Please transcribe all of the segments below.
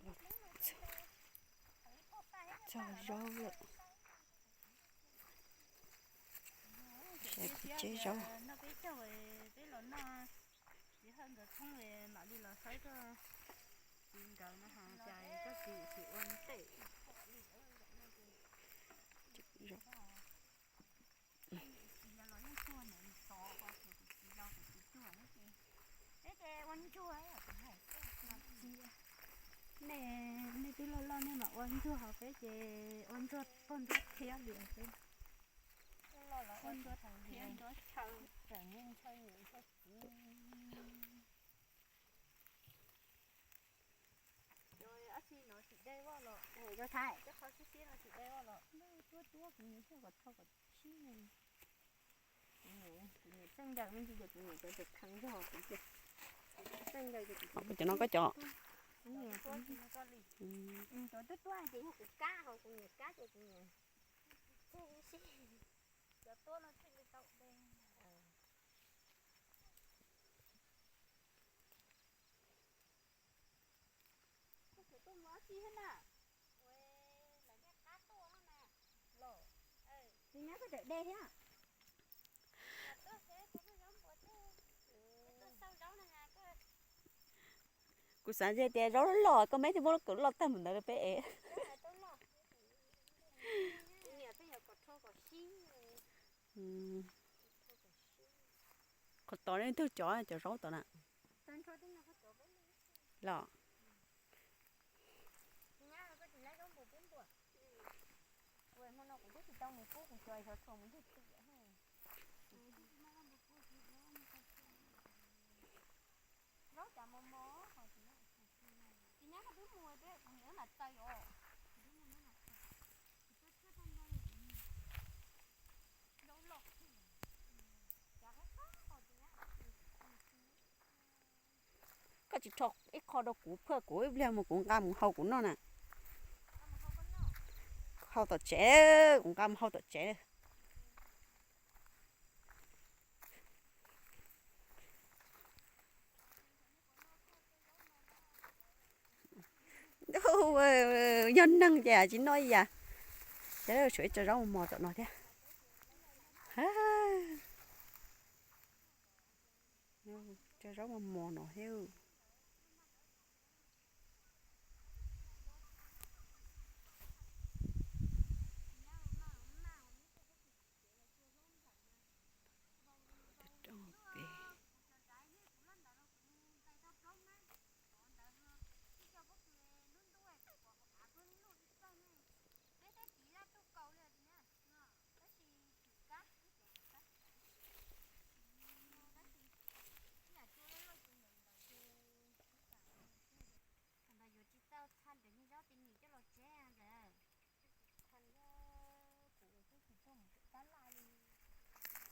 Los txog zaub lawm. Saib kuv tseb zaub. Noj peb caug, peb los noj, txiv Hawj nkawd thoob mam li los saib koj txiv nkawd no, cas koj txiv tsis ua ntej. Nej, nej twb loj loj nej mam ua ntsuag, ho peb ces ua ntsuag pog ntsuag thiab li peb. Ua ntsuag thiab ntsuag chaw, tseem ntshaw niam ntshaw txiv. Ab tsi no tsis deb vaj los, cov thaib, cov qhov xib xib no tsis deb vaj los, tuab tuab kuv nyiam txog kom rho kom sib. Kuv nyiam, kuv nyiam txawj ncaws me ntsis ces kuv nyiam cov tseem kheev zog kuv ces, txawj ncaws ces kuv, cov no koj cov. Kuv nyiam, cov tuab tuab ces yog kuv kab, ho kuv nyiam kab ces kuv nyiam. Cov tuab no thiaj li tau de. Koj tseem tuaj mus dab tsi thiab na? Lawv niaj qab tuaj na. Los, tsis nyab koj tseem de thiab. Kuv xav tias zaub loj koj meb thiaj muab lub kawm loj tag mus ntawd rau peb ev. Qhov tod nej tug cov, cov zaub tod na. Los. Zaub cas mos mos, tsis nyab koj twb mus, kuv niam wb mam txaws os. Zaub loj. Koj tsis rho ib qho rau kuv, phaj kuv ib pliag mus kuv nqa mus hau kuv noj na. Hau tom tsev, kuv nqa mus hau tom tsev. Yog neeg ces tsis noj ib yam. Ces tshuav ib co zaub mos mos tom no thiab. Co zaub mos mos no thiab. Ntawd yuav tsis tau txha ntawm niag zaub tib nim coj los tseb ntawd. Tsis txha, kuv twb tsis tau mus nram tab laj li.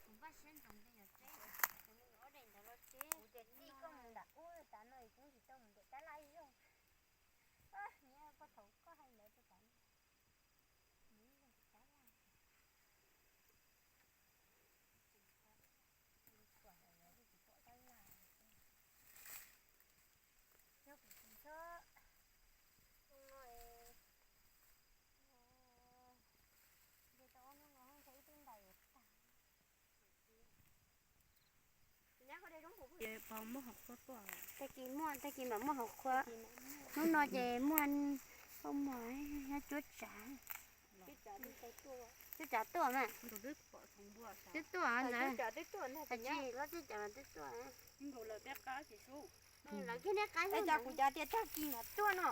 Kuv npaj siab ntsoov tias yuav tseb, kuv mus ob daim ntawd los tseb. Kuv tias txij koj mus nram ub tas no kuv tsis tau mus nram tab laj ib zaug. Nyob koj thaum koj hais ntawd rau tas no, mus ib zaug tab laj. Yog kuv tsis txhob, hnub no, nce tau ob hnub no ntshe ib tug ntais yuav tag. Tag kis muaj, tag kis mam muaj hauv qhua. Hnub no ces muaj, muaj nyob cuab tsav. Cuab tsav tuaj mas. Twb tuaj ntawd. Twb tuaj, twb tuaj. Lawv kiag niaj qab, cas kuv cov tias tag kis mam tuaj no.